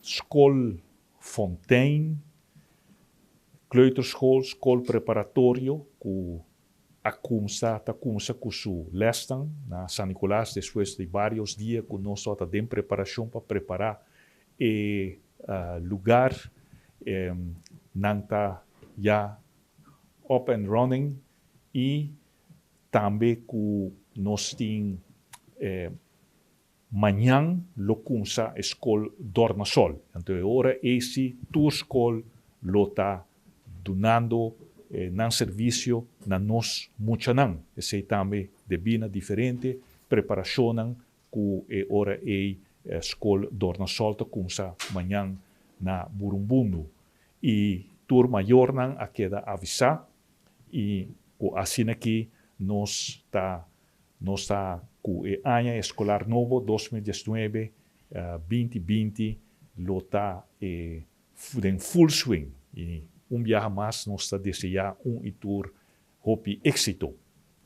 Skol Fontein, kleuterschool, skol preparatorio ku a kumsa ta kumsa ku su lesnan na San Nicolas despues di varios dia ku nos ta den preparashon pa prepará e lugar. Nan ta ya up and running i tambe ku nos tin mañan lo kumsa skol Dornasol. Anto ora ei tur skol lo ta dunando nan servisio na nos muchanan. Esei tambe debí na diferente preparashon ku e ora ei skol Dornasol ta kumsa mañan na Burumbundu. I tur mayornan a keda avisá i ku asina aki nos ta ku e aña eskolar nobo 2019 2020 lo ta den full swing i un biaha mas nos ta deseá un i tur hopi éksito.